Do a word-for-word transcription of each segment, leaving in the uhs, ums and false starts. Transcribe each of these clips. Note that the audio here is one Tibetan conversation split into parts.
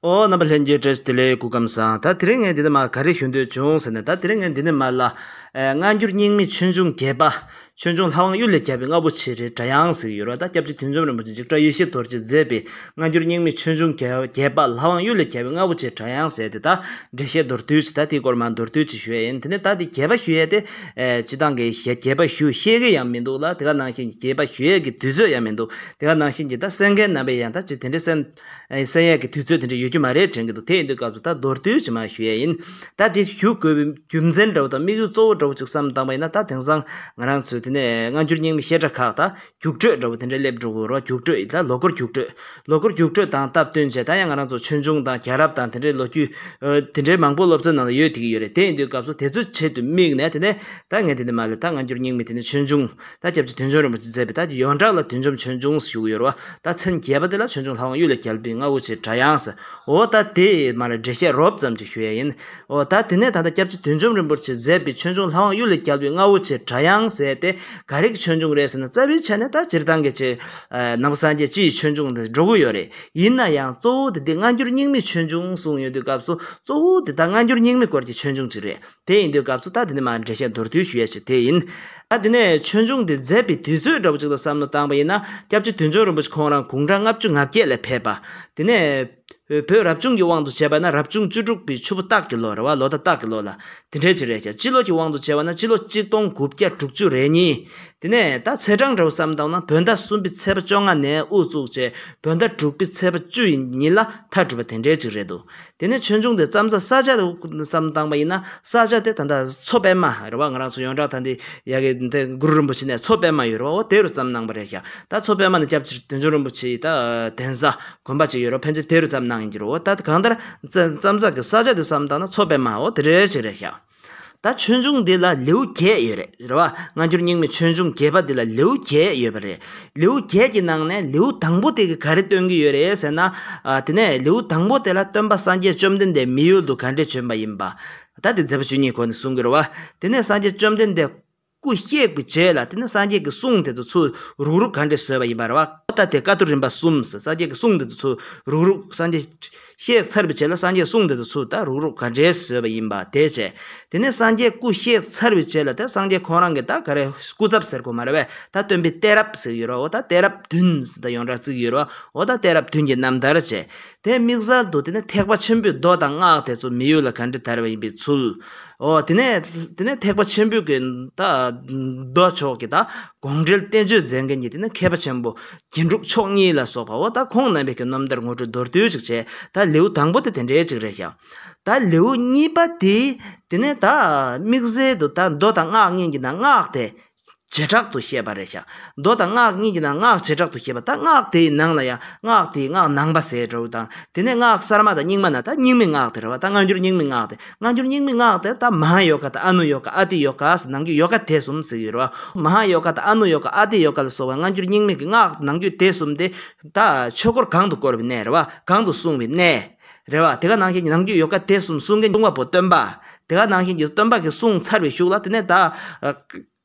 ཨོ། རྣམ་པ་ལྷན་རྒྱས་བཀྲ་ཤིས་བདེ་ལེགས། སྐུ་ཁམས་བཟང་། ད་དེ་རིང་ངས་འདི་ནས་མར་ག་རེ་ཞུ་འདོད་བྱུང་ཟེར་ན། ད་དེ་རིང་ངས་འདི་ནས་མར་ལ་ཨེ་སྔ་འགྱུར་རྙིང་མའི་ཆོས་འབྱུང་རྒྱས་པ། ཆོས་འབྱུང་ལྷ་དབང་གཡུལ་ལས་རྒྱལ་པོའི་རྔ་བོ་ཆེ་རེད། སྒྲ་དབྱངས་ཟེར་གྱི་ཡོད་རེད་པ། ད་སྐྱབས་རྗེ་བདུད་འཇོམས་རིན་པོ་ཆེ་འཇིགས་བྲལ་ཡེ་ཤེས་རྡོ་རྗེས་མཛད་པའི་སྔ་འགྱུར་རྙིང་མའི་ཆོས་འབྱུང་རྒྱས་རྒྱས་པ་ལྷ་དབང་གཡུལ་ལས་རྒྱལ་པོའི་རྔ་བོ་ཆེ་སྒྲ་དབྱངས་ཟེར་དེ། ད་འགྲེལ་བཤད་མདོར་བསྡུས་ཅིག་ད་དེའི་སྐོར་མར་མདོར་བསྡུས་ཅིག་ཞུ་ཡ་ཡིན། དེ་ནས་ད་དེ་རྒྱས་པ་ཞུ་ཡ་དེ་ཨེ་སྤྱི་བཏང་གི་རྒྱས་པ་ཞུ་ཤེས་ཀྱི་ཡང་མི་འདུག་ལ། དེ་ག་ནང་བཞིན་གྱི་རྒྱས་པ་ཞུ་ཡ་གི་དུས་ཚོད་ཡང་མི་འདུག། དེ་ག་ནང་བཞིན་གྱི་ད་གསན་མཁན་རྣམ་པས་ཡང་ད་ཅི་དེ་འདྲའི་གསན། ཨེ་གསན་ཡས་ཀྱི་དུས་ཚོད་དེ་འདྲ་ཡོད་རྒྱུ་མ་རེད་དྲན་གྱི་འདུག། དེ་ཡིན་དུས་སྐབས་སུ་ད་མདོར་བསྡུས་ཅིག་མར་ཞུ་ཡས་ཡིན། ད་དེ་ཞུ་དགོས་པའི་རྒྱུ་མཚན་འདྲ་བོ་དང་དམིགས་ཡུལ་གཙོ་བོ་འདྲ་བོ་ཅིག་བསམ་བཏང་པ་ཡིན་ན། ད་དེང་སང་ང་རང་ཚོའི་དེ་ནས་སྔ་འགྱུར་རྙིང་མའི་བཤད་གྲྭ་ཁག་ད་རྒྱུགས་སྤྲོད་འདྲ་བོ་དེ་འདྲའི་སླེབས་འགྲོ་གི་ཡོད་རེད་པ། རྒྱུགས་སྤྲོད་ཡིན་ད་ལོ་འཁོར་རྒྱུགས་སྤྲོད། ལོ་འཁོར་རྒྱུགས་སྤྲོད་དང་སྟབས་བསྟུན་བྱས་ད་ཡང་ང་རང་ཚོ་ཆོས་འབྱུང་དང་རྒྱལ་རབས་དང་དེ་འདྲའི་ལོ་རྒྱུས་ཨ་དེ་འདྲའི་མང་པོ་སློབ་ཚན་ནང་ལ་ཡོད་བསྡད་ཀྱི་ཡོད་རེད། དེ་ཡིན་དུས་སྐབས་སུ་དེ་ཚོའི་ཆེད་དུ་དམིགས་ནས། དེ་ནས་ད་ངས་དེ་འདྲ་མར་ལ་ད་སྔ་འགྱུར་རྙིང་མའི་དེ་ནས་ཆོས་འབྱུང་ད་སྐྱབས་རྗེ་བདུད་འཇོམས་རིན་པོ་ཆེས་མཛད་པའི་ད་ཡོངས་གྲགས་ལ་བདུད་འཇོམས་ཆོས་འབྱུང་ཞུ་གི་ཡོད་རེད་པ། ད་མཚན་རྒྱས་པ་དེ་ལ་ཆོས་འབྱུང་ལྷ་དབང་གཡུལ་ལས་རྒྱལ་པོའི་རྔ་བོ་ཆེའི་སྒྲ་དབྱངས་ཟེར། འོ་ད་དེ་མར་འགྲེལ་བཤད་རོབ་ཙམ་ཅིག་ཞུ་ཡ་ཡིན། འོ་ད་དེ་ནས་ད་ལྟ་སྐྱབས་རྗེ་བདུད་འཇོམས་རིན་པོ་ཆེས་མཛད་པའི་ཆོས་འབྱུང་ལྷ་དབང་གཡུལ་ལས་རྒྱལ་པོའི་རྔ་བོ་ཆེའི་སྒྲ་དབྱངས་ཟེར་དེ་ག་རེ་གི་ཆོས་འབྱུང་རེད་ཟེར་ན། རྩ་བའི་ཆ་ནས་ད་སྤྱིར་བཏང་གི་ཆེ་ནང་པ་སངས་རྒྱས་སྤྱི་ཡི་ཆོས་འབྱུང་དེ་འགྲོ་གི་ཡོད་རེད། ཡིན་ན་ཡང་གཙོ་བོ་དེ་འདི་སྔ་འགྱུར་རྙིང་མའི་ཆོས་འབྱུང་གསུངས་ཡོང་དུས་སྐབས་སུ་གཙོ་བོ་དེ་ད་སྔ་འགྱུར་རྙིང་མའི་སྐོར་གྱི་ཆོས་འབྱུང་ཅིག་རེད། དེ་ཡིན་དུས་སྐབས་སུ་ད་དེ་ནས་མར་འགྲེལ་བཤད་མདོར་བསྡུས་ཞུ་ཡ་ཞིག་དེ་ཡིན། ད་དེ་ནས་ཆོས་འབྱུང་འདི་མཛད་པའི་དུས་ཚོད་འདྲ་བོ་ཅིག་ལ་བསམ་བློ་བཏང་པ་ཡིན་ན། སྐྱབས་རྗེ་བདུད་འཇོམས་རིན་པོ་ཆེ་ཁོང་རང་དགུང་གྲངས་ལྔ་བཅུ་ང་བརྒྱད་ལ་ཕེབས་པ། དེ་ནས་བོད་རབ་བྱུང་གི་དབང་དུ་བྱས་པ་ན་རབ་བྱུང་བཅུ་དྲུག་པའི་ཆུ་བོ་སྟག་གི་ལོ་རེད་པ། ལོ་ཟླ་སྟག་གི་ལོ་ལ་དེ་འདྲའི་ཅིག་རེད་ཤག། སྤྱི་ལོ་གི་དབང་དུ་བྱས་པ་ན་སྤྱི་ལོ་གཅིག་སྟོང་དགུ་བརྒྱ་དྲུག་ཅུ་རེ་གཉིས། དེ་ནས་ད་ཚེས་གྲངས་འདྲ་བོ་བསམ་བཏང་ན་བོད་ཟླ་གསུམ་པའི་ཚེས་པ་བཅོ་ལྔ་ནས་དབུ་བཙུགས་བྱས་བོད་ཟླ་དྲུག་པའི་ཚེས་པ་བཅུ་ཡི་ཉིན་ལ་མཐའ་གྲུབ་པ་དེ་འདྲའི་ཅིག་རེད་འདུག། དེ་ནས་ཆོས་འབྱུང་དེ་བརྩམས་ས་ས་ཆ་དེ་བསམ་བཏང་པ་ཡིན་ན། ས་ཆ་དེ་ད་ལྟ་མཚོ་པདྨ་རེད་པ། ང་རང་ཚོ་ཡོངས་གྲགས་ད་འདི་ཡ་གི་འདི་གུ་རུ་རིན་པོ་ཆེ་ནས་མཚོ་པདྨ་ཡོད་རེད་པ། འོ་དེ་རུ་བརྩམས་གནང་པ་རེད་ཤག། ད་མཚོ་པདྨ་ནི་སྐྱབས་རྗེ་བདུད་འཇོམས་རིན་པོ་ཆེའི་ད་གདན་ས་དགོན་པ་ཅིག་ཡོད་རེད་པ། ཕན་ཆད་དེ་རུ་བརྩམས་གནང་ཡིན་གྱི་རེད། འོ་ད་གང་ལྟར་བརྩམས་ས་གི་ས་ཆ་དེ་བསམ་བཏང་ན་མཚོ་པདྨ་འོ་དེ་འདྲའི་ཅིག་རེད་ཤག། ད་ཆོས་འབྱུང་འདི་ལ་ལེའུ་བརྒྱད་ཡོད་རེད། རེད་པ། སྔ་འགྱུར་རྙིང་མའི་ཆོས་འབྱུང་རྒྱས་པ་འདི་ལ་ལེའུ་བརྒྱད་ཡོད་པ་རེད། ལེའུ་བརྒྱད་ཀྱི་ནང་ནས་ལེའུ་དང་པོ་དེ་གིས་ག་རེ་སྟོན་གྱི་ཡོད་རེད་ཟེར་ན། ཨ་དེ་ནས་ལེའུ་དང་པོ་དེ་ལ་སྟོན་པ་སངས་རྒྱས་བཅོམ་ལྡན་འདས་མི་ཡུལ་དུ་ག་འདྲས་བྱོན་པ་ཡིན་པ། ད་དེ་མཛད་པ་བཅུ་གཉིས་སྐོར་ནས་གསུང་གི་རེད་པ། དེ་ནས་སངས་རྒྱས་བཅོམ་ལྡན་འདས་སྐུ་གཤེགས་པའི་རྗེས་ལ་དེ་ནས་སངས་རྒྱས་ཀྱི་གསུང་དེ་ཚོ་ཚུར་རུག་རུག་ག་འདྲས་བཟོས་པ་ཡིན་པ་རེད་པ། ད་དེ་བཀའ་ཐུབ་རིམ་པ་གསུམ་ཟེར། སངས་རྒྱས་ཀྱི་གསུང་དེ་ཚོ་ཚུར་རུག་རུག་སངས་རྒྱས་གཤེགས་ཚར་བའི་རྗེས་ལ་སངས་རྒྱས་གསུང་དེ་ཚོ་ཚུར་ད་རུག་རུག་ག་འདྲས་བཟོས་པ་ཡིན་པ་དེ་བྱས། དེ་ནས་སངས་རྒྱས་སྐུ་གཤེགས་ཚར་བའི་རྗེས་ལ་ད་སངས་རྒྱས་ཁོང་རང་གི་ད་ག་རེ་སྐུ་ཚབ་ཟེར་དགོས་མ་རེད་པས། ད་སྟོན་པའི་གཏད་རབས་ཟེར་གྱི་ཡོད་རེད་པ། འོ་ད་གཏད་རབས་བདུན་ཟེར་ད་ཡོངས་གྲགས་བརྩི་གི་ཡོད་རེད་པ། འོ་ད་གཏད་རབས་བདུན་གྱི་རྣམ་ཐར་བྱས། དེ་དམིགས་བསལ་དུ་དེ་ནས་ཐེག་པ་ཆེན་པོའི་མདོ་དང་སྔགས་དེ་ཚོ་མི་ཡུལ་ལ་ག་འདྲས་དར་བ་ཡིན་པའི་ཚུལ། འོ་དེ་ནས་དེ་ནས་ཐེག་པ་ཆེན་པོའི་གི་ད་མདོ་ཕྱོགས་ཀྱི་ད་དགོངས་འགྲེལ་བསྟན་བཅོས་མཛད་མཁན་གྱི་དེ་ནས་མཁས་པ་ཆེན་པོ་རྒྱན་དྲུག་མཆོག་གཉིས་ལ་སོགས་པ། འོ་ད་ཁོང་རྣམ་པའི་གི་རྣམ་ཐར་ངོ་སྤྲོད་མདོར་བསྡུས་ཅིག་བྱས། ད་ལེའུ་དང་པོ་དེ་དེ་འདྲའི་ཅིག་རེད་ཤག། ད་ལེའུ་གཉིས་པ་དེ་དེ་ནས་ད་དམིགས་བསལ་དུ་ད་མདོ་དང་སྔགས་གཉིས་ཀྱི་ནང་སྔགས་དེ་བྱེ་བྲག་ཏུ་བཤད་པ་རེད་ཤག། མདོ་དང་སྔགས་གཉིས་ཀྱི་ནང་སྔགས་བྱེ་བྲག་ཏུ་བཤད་པ། ད་སྔགས་དེའི་ནང་ལ་ཡང་སྔགས་དེའི་སྔགས་ནང་པ་ཟེར་འདྲ་བོ་དང་། དེ་ནས་སྔགས་གསར་མ་དང་རྙིང་མ་ན། ད་རྙིང་མའི་སྔགས་དེ་རེད་པ། ད་སྔ་འགྱུར་རྙིང་མའི་སྔགས་དེ། སྔ་འགྱུར་རྙིང་མའི་སྔགས་དེ་ད་མ་ཧཱ་ཡོ་ག་དང་ཨ་ནུ་ཡོ་ག་ཨ་ཏི་ཡོ་ག་ཟེར་ནང་རྒྱུད་ཡོ་ག་སྡེ་གསུམ་ཟེར་གྱི་ཡོད་རེད་པ། མ་ཧཱ་ཡོ་ག་དང་ཨ་ནུ་ཡོ་ག་ཨ་ཏི་ཡོ་ག་ལ་སོགས་པའི་སྔ་འགྱུར་རྙིང་མའི་གི་སྔགས་ནང་རྒྱུད་སྡེ་གསུམ་དེ་ད་ཆོས་འཁོར་གང་དུ་བསྐོར་བའི་གནས་རེད་པ། གང་དུ་གསུངས་པའི་གནས་རེད་པ། དེ་ག་ནང་བཞིན་གྱི་ནང་རྒྱུད་ཡོ་ག་སྡེ་གསུམ་གསུང་མཁན་གསུང་བ་པོ་སྟོན་པ། དེ་ག་ནང་བཞིན་གྱི་སྟོན་པ་གིས་གསུངས་ཚར་བའི་གཞུག་ལ་དེ་ནས་ད་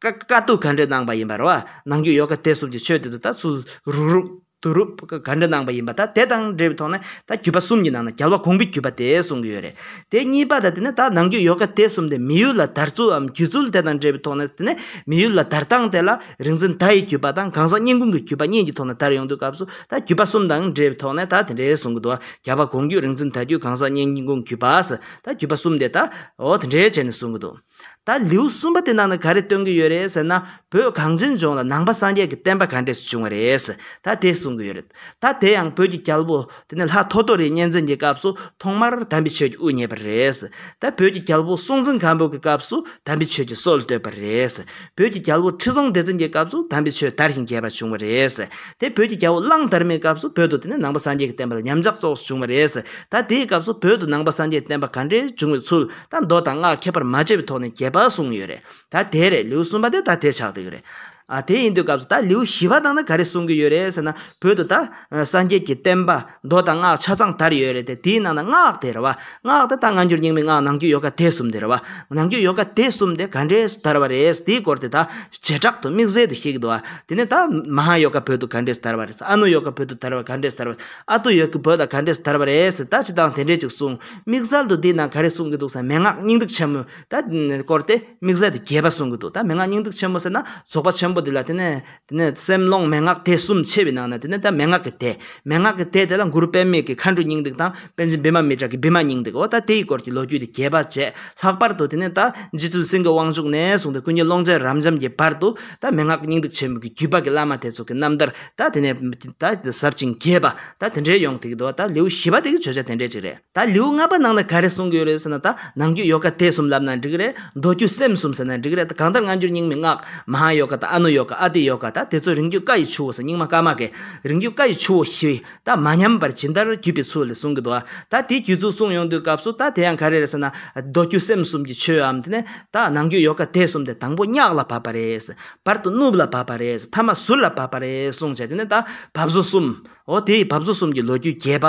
བཀའ་བཀའ་བཀའ་བསྡུ་ག་འདྲས་གནང་པ་ཡིན་པ་རེད་པ། ནང་རྒྱུད་ཡོ་ག་སྡེ་གསུམ་གྱི་ཆོས་དེ་ཚོ་ད་ཚུར་རུག་རུག་བསྡུ་རུབ་ག་འདྲས་གནང་པ་ཡིན་པ། ད་དེ་དང་འབྲེལ་བའི་ཐོག་ནས་ད་བརྒྱུད་པ་གསུམ་གྱི་ནང་ན་རྒྱལ་བ་དགོངས་པའི་བརྒྱུད་པ་དེ་གསུང་གི་ཡོད་རེད། དེ་གཉིས་པ་ད་དེ་ནས་ད་ནང་རྒྱུད་ཡོ་ག་སྡེ་གསུམ་དེ་མི་ཡུལ་ལ་དར་ཚུལ་འམ་བརྒྱུད་ཚུལ་དེ་དང་འབྲེལ་བའི་ཐོག་ནས། དེ་ནས་མི་ཡུལ་ལ་དར་སྟངས་དེ་ལ་རིག་འཛིན་ཟླ་ཡི་བརྒྱུད་པ་དང་གང་ཟག་སྙན་ཁུང་གི་བརྒྱུད་པ་གཉིས་ཀྱི་ཐོག་ནས་དར་ཡོང་དུས་སྐབས་སུ་ད་བརྒྱུད་པ་གསུམ་དང་འབྲེལ་བའི་ཐོག་ནས་ད་དེ་འདྲས་གསུང་གི་འདུག། རྒྱལ་བ་དགོངས་བརྒྱུད་རིག་འཛིན་དར་བརྒྱུད་གང་ཟག་སྙན་ཁུང་བརྒྱུད་པ་ཟེར། ད་བརྒྱུད་པ་གསུམ་དེ་ད་འོ་དེ་འདྲས་བྱས་ནས་གསུང་གི་འདུག། ད་ལེའུ་གསུམ་པ་དེ་ནང་ན་ག་རེ་སྟོན་གྱི་ཡོད་རེད་ཟེར་ན། བོད་གངས་ཅན་ལྗོངས་ལ་ནང་པ་སངས་རྒྱས་ཀྱི་བསྟན་པ་ག་འདྲས་སུ་བྱུང་བ་རེད་ཟེར། ད་དེ་གསུང་གི་ཡོད་རེད། ད་དེ་ཡང་བོད་ཀྱི་རྒྱལ་པོ་དེ་ནས་ལྷ་ཐོ་ཐོ་རིའི་གཉན་བཙན་གྱི་སྐབས་སུ་ཐོག་མར་དམ་པའི་ཆོས་ཀྱི་དབུ་བརྙེས་པ་རེད་ཟེར། ད་བོད་ཀྱི་རྒྱལ་པོ་སྲོང་བཙན་སྒམ་པོ་གི་སྐབས་སུ་དམ་པའི་ཆོས་ཀྱི་སྲོལ་བཏོད་པ་རེད་ཟེར། བོད་ཀྱི་རྒྱལ་པོ་ཁྲི་སྲོང་ལྡེ་བཙན་གྱི་སྐབས་སུ་དམ་པའི་ཆོས་དར་ཞིང་རྒྱས་པ་བྱུང་བ་རེད་ཟེར། དེ་བོད་ཀྱི་རྒྱལ་པོ་གླང་དར་མའི་སྐབས་སུ་བོད་དུ་དེ་ནས་ནང་པ་སངས་རྒྱས་ཀྱི་བསྟན་པ་ལ་ཉམས་ཆག་ཙོགས་སུ་བྱུང་བ་རེད་ཟེར། ད་དེའི་སྐབས་སུ་བོད་དུ་ནང་པ་སངས་རྒྱས་བསྟན་པ་ག་འདྲའི་བྱུང་བའི་ཚུལ་ད་མདོ་དང་སྔགས་ཁྱད་པར་མ་ཕྱེ་བའི་ཐོག་ནས་རྒྱས་པར་གསུངས་ཡོད་རེད། ད་དེ་རེད། ལེའུ་གསུམ་པ་དེ་ད་དེ་ཆགས་བསྡད་ཡོད་རེད། ཨ་དེ་ཡིན་དུས་སྐབས་སུ་ད་ལེའུ་བཞི་པ་ནང་ན་ག་རེ་གསུང་གི་ཡོད་རེད་ཟེར་ན། བོད་དུ་ད་སངས་རྒྱས་ཀྱི་བསྟན་པ་མདོ་དང་སྔགས་ཆ་ཚང་དར་ཡོད་རེད་དེ། དེའི་ནང་ན་སྔགས་དེ་རེད་བ། སྔགས་དེ་ད་སྔ་འགྱུར་རྙིང་མའི་སྔགས། ནང་རྒྱུད་ཡོ་ག་དེ་གསུམ་དེ་རེད་བ། ནང་རྒྱུད་ཡོ་ག་དེ་གསུམ་དེ་ག་འདྲས་དར་བ་རེད། དེའི་སྐོར་དེ་ད་བྱེ་བྲག་ཏུ་དམིགས་བསལ་དུ་བཤད་ཀྱི་འདུག་བ། དེ་ནས་ད་མ་ཧཱ་ཡོ་ག་བོད་དུ་ག་འདྲས་དར་བ་རེད། ཨ་ནུ་ཡོ་ག་བོད་དུ་དར་བ་ག་འདྲས་དར་བ། ཨ་ཏུ་ཡོ་ག་བོད་ལ་ག་འདྲས་དར་བ་རེད་ཟེར། ད་སྤྱིར་བཏང་དེ་འདྲས་ཅིག་གསུངས། དམིགས་བསལ་དུ་འདི་ནང་ག་རེ་གསུང་གི་འདུག་ཟེར་ན། མན་ངག་སྙིང་ཐིག་ཆེན་མོ་ད་སྐོར་དེ་དམིགས་བསལ་དུ་རྒྱས་པ་གསུང་གི་འདུག་ད་མན་ངག་སྙིང་ཐིག་ཆེན་མོ་ཟེར་ན་རྫོགས་པ་ཆེན་པོ་འདི་ལ། དེ་ནས་དེ་ནས་སེམས་ཀློང་མན་ངག་དེ་གསུམ་ཕྱེ་བའི་ནང་ན། དེ་ནས་ད་མན་ངག་གི་སྡེ། མན་ངག་གི་སྡེ་དེ་ལ་གུ་རུ་པདྨས་ཀྱི་མཁའ་འགྲོའི་སྙིང་ཐིག་དང་། པཎ་ཆེན་བི་མ་མི་ཏྲ་གི་བི་མ་སྙིང་ཐིག་འོ་ད་དེའི་སྐོར་གྱི་ལོ་རྒྱུས་དེ་རྒྱས་པ་བྱས། ལྷག་པར་དུ་དེ་ནས་ད་རྗེ་བཙུན་སེང་གེ་དབང་ཕྱུག་ནས་བཟུང་སྟེ་ཀུན་མཁྱེན་ཀློང་ཆེན་རབ་འབྱམས་ཀྱི་བར་དུ་ད་མན་ངག་སྙིང་ཐིག་ཆེན་མོ་གི་བརྒྱུད་པ་གི་བླ་མ་དེ་ཚོ་གི་རྣམ་ཐར་ད་དེ་ནས་ད་ཟབ་ཅིང་རྒྱས་པ་ད་དེ་འདྲའི་ཡོང་བསྡད་ཀྱི་འདུག་ད་ལེའུ་བཞི་པ་དེ་གི་བརྗོད་བྱ་དེ་འདྲའི་ཅིག་རེད། ད་ལེའུ་ལྔ་པ་ནང་ན་ག་རེ་གསུང་གི་ཡོད་རེད་ཟེར་ན། ད་ནང་རྒྱུད་ཡོ་ག་དེ་གསུམ་ལབ་ན་འགྲིག་གི་རེད། མདོ་རྒྱུད་སེམས་གསུམ་ཟེར་ན་འགྲིག་གི་རེད། ད་གང་ལྟར་སྔ་འགྱུར་རྙིང་མའི་སྔགས། མ་ཧཱ་ཡོ་ག་དང་ཨ་ནུ་ཡོ་ག། ཨ་ཏི་ཡོ་ག། ད་དེ་ཚོ་རིང་བརྒྱུད་བཀའ་ཡི་ཆུ་བོ་ཟེར། རྙིང་མ་བཀའ་མ་གི་རིང་བརྒྱུད་བཀའ་ཡི་ཆུ་བོ་བཞི་ད་མ་ཉམས་པར་ཇི་ལྟར་བརྒྱུད་པའི་ཚུལ་ལ་གསུང་གི་འདུག་ད་དེ་བརྒྱུད་ཚུལ་གསུང་ཡོང་དུས་སྐབས་སུ་ད་དེ་ཡང་ག་རེ་རེད་ཟེར་ན། མདོ་རྒྱུད་སེམས་གསུམ་གྱི་ཆོས་འམ། དེ་ནས་ད་ནང་རྒྱུད་ཡོ་ག་དེ་གསུམ་དེ་དང་པོ་གཉགས་ལ་བབས་པ་རེད། བར་དུ་གནུབས་ལ་བབས་པ་རེད། ཐ་མ་ཟུར་ལ་བབས་པ་རེད་གསུངས་བྱས། དེ་ནས་ད་བབས་གཟུགས་གསུམ། འོ་དེ་ཡི་བབས་གཟུགས་གསུམ་གྱི་ལོ་རྒྱུས་རྒྱས་པ།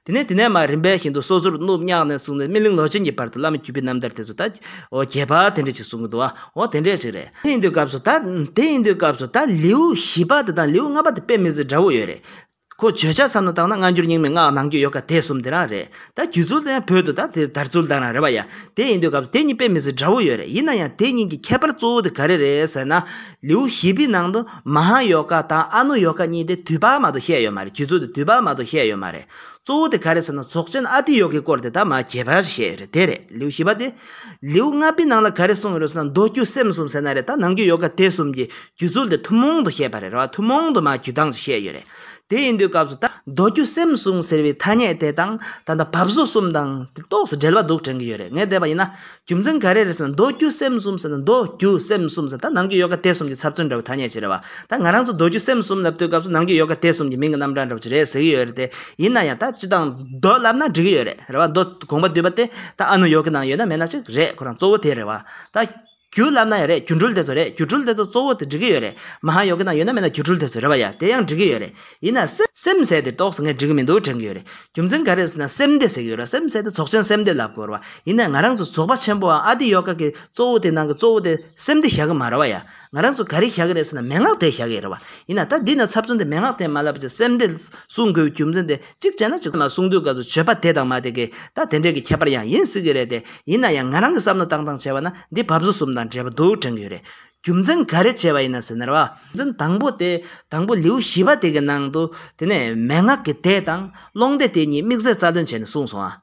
དེ་ནས་དེ་ནས་མར་རིམ་པས་བཞིན་དུ་སོ་ཟུར་གནུབས་གཉགས་ནས་བཟུང་ནས་སྨིན་གླིང་ལོ་ཆེན་གྱི་བར་དུ་བླ་མ་བརྒྱུད་པའི་རྣམ་ཐར་དེ་ཚོ་ད་འོ་རྒྱས་པ་དེ་འདྲ་ཅིག་གསུང་གི་འདུག་འོ་དེ་འདྲ་ཞིག་རེད། དེ་ཡིན་དུས་སྐབས་སུ་ད་དེ་ཡིན་དུས་སྐབས་སུ་ད་ལེའུ་བཞི་པ་དེ་དང་ལེའུ་ལྔ་པ་དེ་དཔེ་མི་སྲིད་འདྲ་བོ་ཡོད་རེད། ཁོ་བརྗོད་བྱ་བསམ་བློ་བཏང་ན་སྔ་འགྱུར་རྙིང་མའི་སྔགས། ནང་རྒྱུད་ཡོ་ག་དེ་གསུམ་དེ་རང་རེད། ད་བརྒྱུད་ཚུལ་དེ་ཡང་བོད་དུ་ད་དེ་དར་ཚུལ་དང་རང་རེད་བ་ཡ། དེ་ཡིན་དུས་སྐབས་སུ་དེ་གཉིས་དཔེ་མི་སྲིད་འདྲ་བོ་ཡོད་རེད། ཡིན་ན་ཡང་དེ་གཉིས་ཀྱི་ཁྱད་པར་གཙོ་བོ་དེ་ག་རེ་རེད་ཟེར་ན། ལེའུ་བཞི་པའི་ནང་དུ་མ་ཧཱ་ཡོ་ག་དང་ཨ་ནུ་ཡོ་ག་གཉིས་དེ་དུས་བབ་མ་གཏོགས་བཤད་ཡོད་མ་རེད། བརྒྱུད་ཚུལ་དེ་དུས་བབ་མ་གཏོགས་བཤད་ཡོད་མ་རེད། གཙོ་བོ་དེ་ག་རེ་ཟེར་ན། རྫོགས་ཆེན་ཨ་ཏི་ཡོ་གའི་སྐོར་དེ་ད་མར་རྒྱས་པ་བཤད་ཡོད་རེད། དེ་རེད། ལེའུ་བཞི་པ་དེ། ལེའུ་ལྔ་པའི་ནང་ལ་ག་རེ་གསུངས་ཡོད་རེད་ཟེར་ན། མདོ་རྒྱུད་སེམས་གསུམ་ཟེར་ན་རེད། ད་ནང་རྒྱུད་ཡོ་ག་དེ་གསུམ་གྱི་བརྒྱུད་ཚུལ་དེ་ཐུན་མོང་དུ་བཤད་པ་རེད། རེད་བ། ཐུན་མོང་དུ་མར་བརྒྱུད་སྟངས་ཤིག་བཤད་ཡོད་རེད། དེ་ཡིན་དུས་སྐབས་སུ་ད་མདོ་རྒྱུད་སེམས་གསུམ་ཟེར་བའི་ཐ་སྙད་དེ་དང་ད་ལྟ་བབས་གཟུགས་གསུམ་དང་དེ་ཏོག་ཙམ་འབྲེལ་བ་འདུག་དྲན་གྱི་ཡོད་རེད། ངས་བལྟས་པ་ཡིན་ན། རྒྱུ་མཚན་ག་རེ་རེད་ཟེར་ན། མདོ་རྒྱུད་སེམས་གསུམ་ཟེར་ན། མདོ་རྒྱུད་སེམས་གསུམ་ཟེར་ད་ནང་རྒྱུད་ཡོ་ག་དེ་གསུམ་གྱི་ཚབ་མཚོན་འདྲ་བོ་ཐ་སྙད་ཅིག་རེད་བ། ད་ང་རང་ཚོ་མདོ་རྒྱུད་སེམས་གསུམ་ལབ་དུས་སྐབས་སུ་ནང་རྒྱུད་ཡོ་ག་དེ་གསུམ་གྱི་མིང་གི་རྣམ་གྲངས་འདྲ་བོ་ཅིག་རེད་ཟེར་གྱི་ཡོད་རེད་དེ། ཡིན་ན་ཡང་ད་སྤྱིར་བཏང་མདོ་ལབ་ན་འགྲིག་གི་ཡོད་རེད། རེད་བ། མདོ་དགོངས་པ་འདུས་པ་དེ་ད་ཨ་ནུ་ཡོ་གའི་ནང་ཡོད་ན་མེད་ན་ཅིག་རེད། ཁོ་རང་གཙོ་བོ་དེ་རེད་བ། ད་རྒྱུད་ལབ་ན་ཡང་རེད། རྒྱུ་འགྲུལ་དེ་ཚོ་རེད། རྒྱུ་འགྲུལ་དེ་ཚོ་གཙོ་བོ་དེ་འགྲིག་གི་ཡོད་རེད། མ་ཧཱ་ཡོ་གའི་ནང་ཡོད་ན་མེད་ན་རྒྱུ་འགྲུལ་དེ་ཚོ་རེད་བ་ཡ། དེ་ཡང་འགྲིག་གི་ཡོད་རེད། ཡིན་ན་སེམས་སེམས་ཟེར་དེ་ཏོག་ཙམ་ངས་འགྲིག་གི་མི་འདུག་དྲན་གྱི་ཡོད་རེད། རྒྱུ་མཚན་ག་རེ་ཟེར་ན། སེམས་སྡེ་ཟེར་གྱི་ཡོད་རེད། སེམས་སྡེ་དེ་རྫོགས་ཆེན་སེམས་སྡེ་ལབ་དགོས་རེད་བ། ཡིན་ན་ང་རང་ཚོ་རྫོགས་པ་ཆེན་པོའམ་ཨ་ཏི་ཡོ་ག་གི་གཙོ་བོ་དེ་ནང་གི་གཙོ་བོ་དེ་སེམས་སྡེ་བཞག་གི་མ་རེད་བ་ཡ། ང་རང་ཚོ་ག་རེ་བཞག་གི་རེད་ཟེར་ན། མན་ངག་དེ་བཞག་གི་རེད་བ། ཡིན་ན་ད་འདི་ན་ཚབ་མཚོན་དེ་མན་ངག་དེ་མ་ལབ་བྱས་སེམས་སྡེ་གསུང་དགོས་པའི་རྒྱུ་མཚན་དེ་གཅིག་བྱས་ན་གཅིག་མ་གསུང་དུས་སྐབས་སུ་བརྗོད་པ་དེ་དང་མ་དེ་གི་ད་དེ་འདྲས་ཀྱི་ཁྱད་པར་ཡང་ཡིན་སྲིད་ཀྱི་རེད་དེ། ཡིན་ན་ཡང་ང་རང་གི་བསམ་བློ་བཏང་སྟངས་བྱས་པ་ན་འདི་བབས་གཟུགས་གསུམ་དང་འབྲེལ་བ་འདུག་དྲན་གྱི་ཡོད་རེད། རྒྱུ་མཚན་ག་རེ་བྱས་པ་ཡིན་ན་ཟེར་ན་རེད་བ། རྒྱུ་མཚན་དང་པོ་དེ། དང་པོ་ལེའུ་བཞི་པ་དེ་གི་ནང་དུ་དེ་ནས་མན་ངག་གི་སྡེ་དང་ཀློང་སྡེ་དེ་གཉིས་དམིགས་བསལ་རྩ་དོན་བྱས་ནས་གསུངས་སོང་ཨ།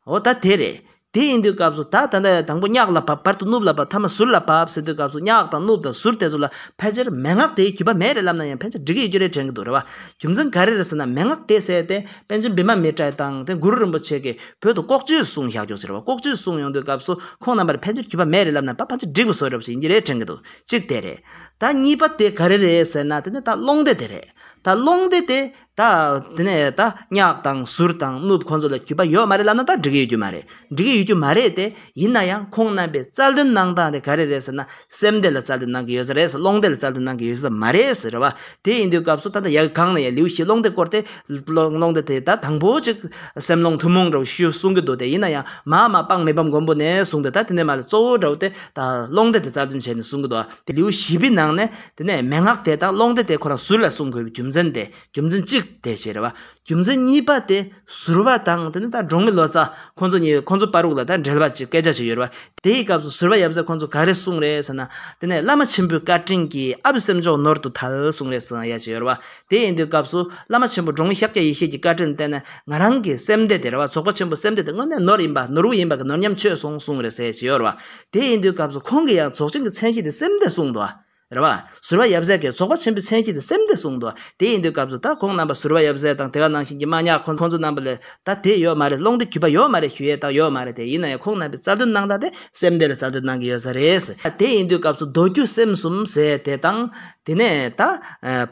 འོ་ད་དེ་རེད། དེ་ཡིན་དུས་སྐབས་སུ་ད་ད་ལྟ་དང་པོ་གཉགས་ལ་བབས། བར་དུ་གནུབས་ལ་བབས། ཐ་མ་ཟུར་ལ་བབས་ཟེར་དུས་སྐབས་སུ་གཉགས་དང་གནུབས་དང་ཟུར་དེ་ཚོ་ལ་ཕལ་ཆེར་མན་ངག་དེའི་རྒྱུད་པ་མེད་རེད་ལབ་ན་ཡང་ཕལ་ཆེར་འགྲིག་གི་ཡོད་རྒྱུ་རེད་དྲན་གྱི་འདུག་རེད་བ། རྒྱུ་མཚན་ག་རེ་རེད་ཟེར་ན། མན་ངག་དེ་ཟེར་དེ་པཎ་ཆེན་བི་མ་མི་ཏྲ་དང་དེ་གུ་རུ་རིན་པོ་ཆེ་གིས་བོད་དུ་ལྐོག་ཇུས་གསུངས་བཞག་རྒྱུ་ཅིག་རེད་བ། ལྐོག་ཇུས་གསུངས་ཡོང་དུས་སྐབས་སུ་ཁོང་རྣམ་པར་ཕལ་ཆེར་རྒྱུད་པ་མེད་རེད་ལབ་ན་ད་ཕལ་ཆེར་འགྲིག་པའི་བཟོ་འདྲ་པོ་ཞིག་ཡིན་གྱི་རེད་དྲན་གྱི་འདུག་གཅིག་དེ་རེད། ད་གཉིས་པ་དེ་ག་རེ་རེད་ཟེར་ན། དེ་ནི་ད་ཀློང་སྡེ་དེ་རེད། ད་ཀློང་སྡེ་དེ་ད་དེ་ནས་ད་གཉགས་དང་ཟུར་དང་གནུབས་ཁོང་ཚོ་ལ་རྒྱུད་པ་ཡོད་མ་རེད་ལབ་ན་ད་འགྲིག་གི་ཡོད་རྒྱུ་མ་རེད། འགྲིག་གི་ཡོད་རྒྱུ་མ་རེད་དེ། ཡིན་ན་ཡང་ཁོང་རྣམ་པའི་རྩལ་འདོན་གནང་སྟངས་དེ་ག་རེ་རེད་ཟེར་ན། སེམས་སྡེ་ལ་རྩལ་འདོན་གནང་གི་ཡོད་ས་རེད་ཟེར། ཀློང་སྡེ་ལ་རྩལ་འདོན་གནང་གི་ཡོད་ས་མ་རེད་ཟེར་བ། དེ་ཡིན་དུས་སྐབས་སུ་ད་ལྟ་ཡ་གི་གང་ནས་ཡ་ལེའུ་བཞི་ཀློང་སྡེ་སྐོར་དེ། ཀློང་ཀློང་སྡེ་དེ་ད་དང་པོ་ཅིག་སེམས་ཀློང་ཐུན་མོང་འདྲ་བོ་ཞུ་གསུང་གི་འདུག་སྟེ། ཡིན་ན་ཡང་མ་མ་སྤང་མི་ཕམ་མགོན་པོ་ནས་བཟུང་སྟེ་ད་དེ་ནས་མ་ལ་གཙོ་བོ་འདྲ་བོ་དེ་ད་ཀློང་སྡེ་དེ་རྩལ་འདོན་བྱས་ནས་གསུང་གི་འདུག་དེ་ལེའུ་བཞི་པའི་ནང་ནས་དེ་ནས་མན་ངག་དེ་དང་ཀློང་སྡེ་དེ་ཁོ་རང་ཟུར་ལ་གསུང་དགོས་པའི་རྒྱུ་མཚན་དེ། རྒྱུ་མཚན་གཅིག་དེ་བྱས་རེད་བ། རྒྱུ་མཚན་གཉིས་པ་དེ་ཟུར་པ་དང་དེ་ནི་ད་འབྲོག་མི་ལོ་ཙཱ་ཁོང་ཚོ་གཉིས། ཁོང་ཚོ་བར་དུ་ལ་ད་འབྲེལ་བ་ཅིག་སྐད་ཆ་ཅིག་ཡོད་རེད་བ། དེའི་སྐབས་སུ་ཟུར་པ་ཡབ་སྲས་ཁོང་ཚོ་ག་རེ་གསུངས་རེད་ཟེར་ན། དེ་ནས་བླ་མ་ཆེན་པོའི་བཀའ་དྲིན་གྱིས་ཨ་བུ་སེམས་མཆོག་ནོར་དུ་ཐལ་གསུངས་རེད་ཟེར་ཡ་ཅིག་ཡོད་རེད་བ། དེ་ཡིན་དུས་སྐབས་སུ་བླ་མ་ཆེན་པོ་འབྲོང་མི་ཤཱཀྱ་ཡེ་ཤེས་ཀྱི་བཀའ་དྲིན་བརྟེན་ནས་ང་རང་གི་སེམས་སྡེ་དེ་རེད་བ། རྫོགས་པ་ཆེན་པོ་སེམས་སྡེ་དེ་དངོས་གནས་ནོར་ཡིན་པ། ནོར་བུ་ཡིན་པ་གི་ནོར་ཉམས་ཆོད་སོང་གསུངས་རེད་ཟེར་ཡ་ཅིག་ཡོད་རེད་བ། དེ་ཡིན་དུས་སྐབས་སུ་ཁོང་གིས་ཡང་རྫོགས་ཆེན་གྱི་མཚན་གཞི་དེ་སེམས་སྡེ་གསུངས་འདུག་བ། རེད་བ། ཟུར་པ་ཡབ་སྲས་ཀྱིས་རྫོགས་པ་ཆེན་པོའི་མཚན་གཞི་དེ་སེམས་སྡེ་གསུངས་འདུག་དེ་ཡིན་དུས་སྐབས་སུ་ད་ཁོང་རྣམ་པ་ཟུར་པ་ཡབ་སྲས་དང་དེ་ག་ནང་བཞིན་གྱི་མ་ཉག་ཁོང་ཁོང་ཚོ་རྣམ་པ་ལས་ད་དེ་ཡོད་མ་རེད། ཀློང་སྡེ་རྒྱུད་པ་ཡོད་མ་རེད་ཞུ་ཡས་ད་ཡོད་མ་རེད་དེ། ཡིན་ན་ཡང་ཁོང་རྣམ་པའི་རྩལ་འདོན་གནང་སྟངས་དེ་སེམས་སྡེ་ལ་རྩལ་འདོན་གནང་གི་ཡོད་ས་རེད། དེ་ཡིན་དུས་སྐབས་སུ་མདོ་རྒྱུད་སེམས་གསུམ་ཟེར་དེ་དང་། དེ་ནས་ད་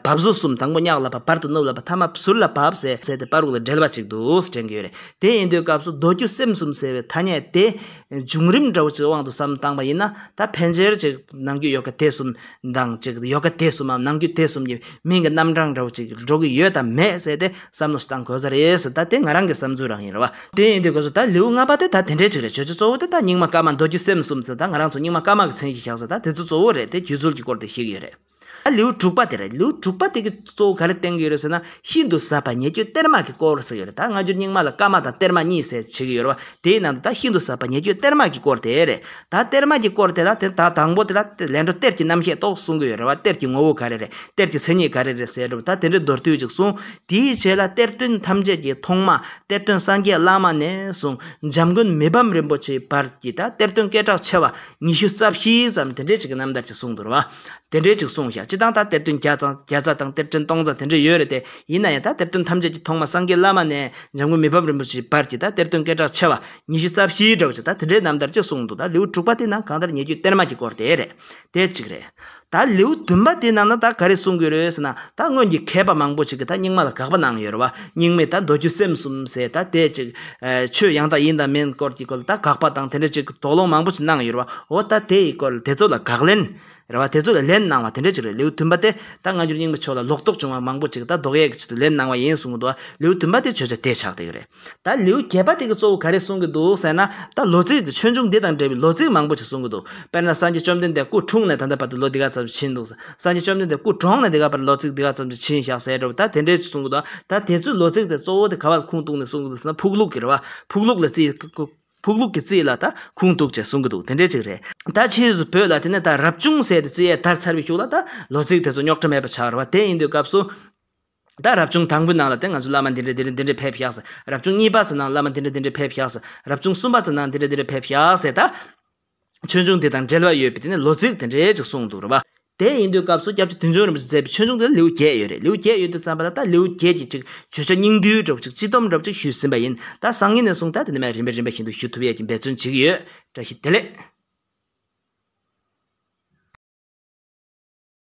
བབས་གཟུགས་གསུམ། དང་པོ་གཉགས་ལ་བབས། བར་དུ་གནུབས་ལ་བབས། ཐ་མ་ཟུར་ལ་བབས་ཟེར་ཟེར་དེ་བར་དུ་ལ་འབྲེལ་བ་ཅིག་འདུག་དྲན་གི་ཡོད་རེད། དེ་ཡིན་དུས་སྐབས་སུ་མདོ་རྒྱུད་སེམས་གསུམ་ཟེར་བའི་ཐ་སྙད་དེ་བྱུང་རིམ་འདྲ་བོ་ཅིག་དབང་དུ་བསམ་བཏང་པ་ཡིན་ན། ད་ཕལ་ཆེར་ཅིག་ནང་རྒྱུད་ཡོ་ག་དེ་གསུམ། དང་ཅིག་ཡོ་ག་དེ་གསུམ་མམ་ནང་རྒྱུད་དེ་གསུམ་གྱི་མིང་གི་རྣམ་གྲངས་འདྲ་བོ་ཅིག་འགྲོ་གི་ཡོད་དམ་མེད་ཟེར་ཏེ་བསམ་བློ་ཞིག་བཏང་དགོས་ས་རེད་ཟེར། ད་དེ་ང་རང་གི་བསམ་ཚུལ་རང་ཡིན་རེད་བ། དེ་ཡིན་དུས་སྐབས་སུ་ད་ལེའུ་ལྔ་པ་དེ་ད་དེ་འདྲའི་ཅིག་རེད། བརྗོད་བྱ་གཙོ་བོ་དེ་ད་རྙིང་མ་བཀའ་མ་མདོ་རྒྱུད་སེམས་གསུམ་ཟེར། ད་ང་རང་ཚོ་རྙིང་མ་བཀའ་མ་གི་མཚན་གཞི་བཞག་ཟེར། ད་དེ་ཚོ་གཙོ་བོ་རེད། དེ་རྒྱུད་ཚུལ་གྱི་སྐོར་དེ་བཤད་ཀྱི་ཡོད་རེད། ད་ལེའུ་དྲུག་པ་དེ་རེད། ལེའུ་དྲུག་པ་དེ་གི་གཙོ་བོ་ག་རེ་བསྟན་གྱི་ཡོད་རེད་ཟེར་ན། ཤིན་ཏུ་ཟབ་པ་ཉེ་བརྒྱུད་གཏེར་མ་གི་སྐོར་ཟེར་གྱི་ཡོད་རེད། ད་སྔ་འགྱུར་རྙིང་མ་ལ་བཀའ་མ་དང་གཏེར་མ་གཉིས་ཟེར་བྱེད་ཀྱི་ཡོད་རེད་བ། དེའི་ནང་དུ་ད་ཤིན་ཏུ་ཟབ་པ་ཉེ་བརྒྱུད་གཏེར་མ་གི་སྐོར་དེ་རེད། ད་གཏེར་མ་གི་སྐོར་དེ་ལ་དེ་ད་དང་པོ་དེ་ལ་དེ་ལན་གྲོ་གཏེར་གྱི་རྣམ་བཤད་ཏོག་གསུང་གི་ཡོད་རེད་བ། གཏེར་གྱི་ངོ་བོ་ག་རེ་རེད། གཏེར་གྱི་མཚན་ཉིད་ག་རེ་རེད་ཟེར་རེད་བ། ད་དེ་འདྲའི་མདོར་བསྡུས་ཅིག་གསུངས། དེའི་རྗེས་ལ་གཏེར་སྟོན་ཐམས་ཅད་ཀྱི་ཐོག་མ་གཏེར་སྟོན་སངས་རྒྱས་བླ་མ་ནས་བཟུང་འཇམ་མགོན་མི་ཕམ་རིན་པོ་ཆེའི་བར་གྱི་ད་གཏེར་སྟོན་སྐད་གྲགས་ཆེ་བ་ཉི་ཤུ་རྩ་བཞི་ཙམ་དེ་འདྲའི་ཅིག་གི་རྣམ་ཐར་ཅིག་གསུངས་འདུག་རེད་བ། དེ་འདྲའི་ཅིག་གསུངས་ཤག་སྤྱིར་བཏང་ད་གཏེར་སྟོན་བརྒྱ་ཙམ་བརྒྱ་རྩ་དང་གཏེར་སྟོན་སྟོང་རྩ་དེ་འདྲ་ཡོད་རེད་དེ། ཡིན་ན་ཡང་ད་གཏེར་སྟོན་ཐམས་ཅད་ཀྱི་ཐོག་མ་སངས་རྒྱས་བླ་མ་ནས་འཇམ་མགོན་མི་ཕམ་རིན་པོ་ཆེའི་བར་གྱི་ད་གཏེར་སྟོན་སྐད་གྲགས་ཆེ་བ་ཉི་ཤུ་རྩ་བཞིའི་འདྲ་བོ་ཅིག་ད་དེ་འདྲའི་རྣམ་ཐར་ཅིག་གསུངས་འདུག་ད་ལེའུ་དྲུག་པ་དེ་ནང་གང་ལྟར་ཉེ་བརྒྱུད་གཏེར་མ་གི་སྐོར་དེ་རེད། དེ་གཅིག་རེད། ད་ལེའུ་བདུན་པ་དེ་ནང་ན་ད་ག་རེ་གསུང་གི་རེད་ཟེར་ན། ད་སྔོན་གྱི་མཁས་པ་མང་པོ་ཅིག་གིས་ད་རྙིང་མ་ལ་དགག་པ་གནང་ཡོད་རེད་བ། རྙིང་མས་ད་མདོ་རྒྱུད་སེམས་གསུམ་ཟེར་ད་དེ་ཅིག་ཆོས་ཡང་དག་ཡིན་དང་མིན་སྐོར་གྱི་སྐོར་ལ་ད་དགག་པ་དང་དེ་འདྲ་ཅིག་དོགས་སློང་མང་པོ་ཅིག་གནང་ཡོད་རེད་བ། འོ་ད་དེ་ཡི་སྐོར་ལ་དེ་ཚོ་ལ་དགག་ལན་རེད་བ། དེ་ཚོ་ལ་ལན་གནང་བ་དེ་འདྲ་ཅིག་རེད། ལེའུ་བདུན་པ་དེ་ད་སྔ་འགྱུར་རྙིང་མའི་ཕྱོགས་ལ་ལོག་རྟོག་བྱུང་བ་མང་པོ་ཅིག་ད་ལྡོག་ཡས་ཀྱི་ཆེད་དུ་ལན་གནང་བ་ཡིན་གསུང་གི་འདུག་བ། ལེའུ་བདུན་པ་དེ་བརྗོད་བྱ་དེ་ཆགས་བསྡད་ཀྱི་རེད། ད་ལེའུ་བརྒྱད་པ་དེ་གི་གཙོ་བོ་ག་རེ་གསུང་གི་འདུག་ཟེར་ན། ད་ལོ་ཚིགས་དེ་ཆོས་འབྱུང་འདི་དང་འབྲེལ་བའི་ལོ་ཚིགས་མང་པོ་ཅིག་གསུང་གི་འདུག་དཔེར་ན་སངས་རྒྱས་བཅོམ་ལྡན་འདས་སྐུ་འཁྲུངས་ནས་ད་ལྟ་བར་དུ་ལོ་འདི་ག་ཙམ་ཕྱིན་འདུག་སངས་རྒྱས་བཅོམ་ལྡན་འདས་སྐུ་གྲོངས་ནས་འདི་ག་བར་ལོ་ཚིགས་འདི་ག་ཙམ་ཕྱིན་བཞག་ཟེར་འདྲ་བོ་ད་དེ་འདྲས་ཅིག་གསུང་གི་འདུག་ད་དེ་ཚོའི་ལོ་ཚིགས་དེ་གཙོ་བོ་དེ་ག་བར་ཁུངས་གཏུགས་ནས་གསུང་གི་འདུག་ཟེར་ན། ཕུག་ལུགས་ཀྱི་རེད་བ། ཕུག་ལུགས་ལ་བརྩིས། ཕུག་ལུགས་ཀྱི་རྩིས་ལ་ད་ཁུངས་གཏུགས་བྱས་གསུང་གི་འདུག་དེ་འདྲས་ཅིག་རེད། ད་ཕྱིས་སུ་བོད་ལ་དེ་ནས་ད་རབ་བྱུང་ཟེར་དེ་རྩིས་ཡས་དར་ཚར་བའི་གཞུག་ལ་ད་ལོ་ཚིགས་དེ་ཚོ་རྙོག་དྲ་མེད་པ་ཆགས་རེད་བ། དེ་ཡིན་དུས་སྐབས་སུ། ད་རབ་བྱུང་དང་པོའི་ནང་ལ་དེ་ང་ཚོ་བླ་མ་འདི་འདྲ་འདི་འདྲ་འདི་འདྲ་ཕེབས་ཤག་ཟེར། རབ་བྱུང་གཉིས་པ་ཚོའི་ནང་བླ་མ་འདི་འདྲ་འདི་འདྲ་ཕེབས་ཤག་ཟེར། རབ་བྱུང་གསུམ་པ་ཚོའི་ནང་འདི་འདྲ་འདི་འདྲ་ཕེབས་ཤག་ཟེར། ད་ཆོས་འབྱུང་འདི་དང་འབྲེལ་བ་ཡོད་པའི་དེ་ནས་ལོ་ཚིགས་དེ་འདྲའི་ཅིག་གསུངས་འདུག་རེད་བ། དེ་ཡིན་དུས་སྐབས་སུ་སྐྱབས་རྗེ་བདུད་འཇོམས་རིན་པོ་ཆེས་མཛད་པའི་ཆོས་འབྱུང་དེ་ལེའུ་བརྒྱད་ཡོད་རེད། ལེའུ་བརྒྱད་ཡོད་དུས་ཙམ་པ་ལ་ད་ལེའུ་བརྒྱད་ཀྱི་ཅིག་བརྗོད་བྱ་སྙིང་བསྡུས་འདྲ་བོ་ཅིག་སྤྱི་སྡོམ་འདྲ་བོ་ཅིག་ཞུས་ཟིན་པ་ཡིན། ད་སང་ཉིན་ནས་བཟུང་ད་དེ་ནས་མར་རིམ་པས་རིམ་པས་བཞིན་དུ་ཞུ་ཐུབ་ཡས་ཀྱི་འབད་བརྩོན་བྱེད་ཀྱི་ཡོད། བཀྲ་ཤིས་བདེ་ལེགས།